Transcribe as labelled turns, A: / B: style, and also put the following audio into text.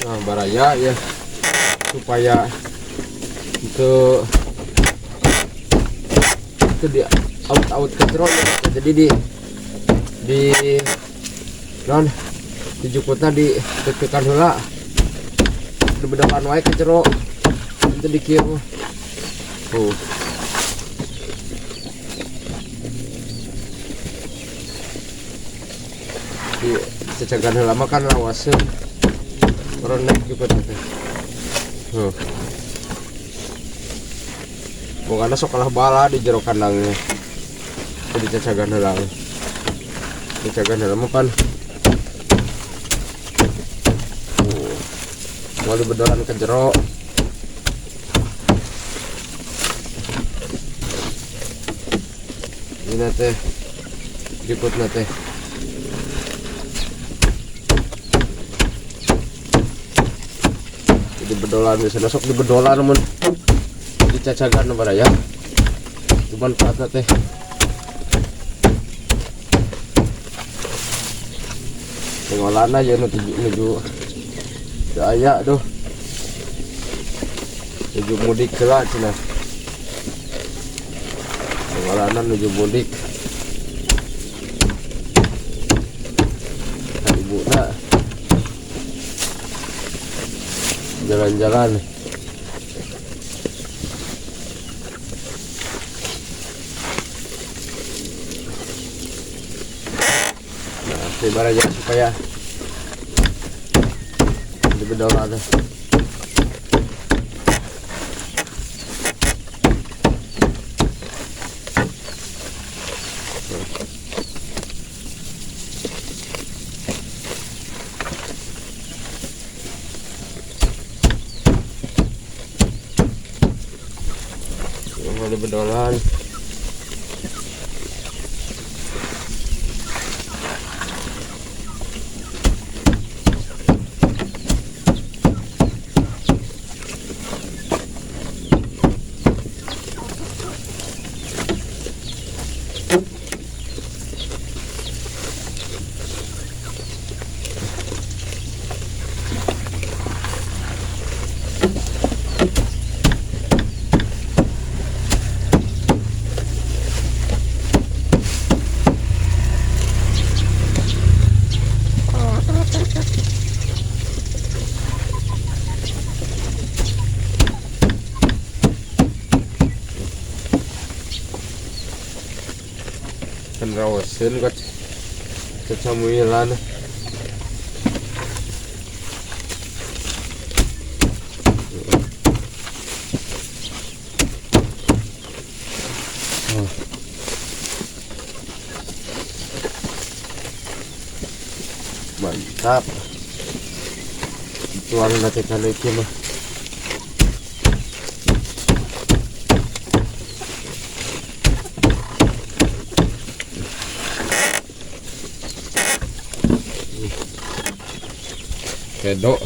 A: Nah, baraya ya supaya itu di out-out ke jero ya. Jadi di non dijukutna di tekan heula dibedakan wae ke jero itu di kieu mah. Tuh. Di cecagan heula mah kan lawaseun. Renek juga teh. Tuh. Pokoknya sok kalah bala di jero kandangnya. Jadi cacagan heula. Cacagan heula mah pan. Tuh. Mau dibedolan ke jero. Ini teh. Jemputna teh. Di bedolan biasanya sok di bedolan mun dicacagan baraya cuman manfaatna teh pengolahna ya nuju teu aya duh nuju mudik heula cenah pengolahna nuju mudik ibuna jalan-jalan. Nah, sebar aja supaya dibedolan. Ada bedolan. Rawaseun kok cacamuilan. Mantap. Tuang nanti kalau iki mah. Kedok.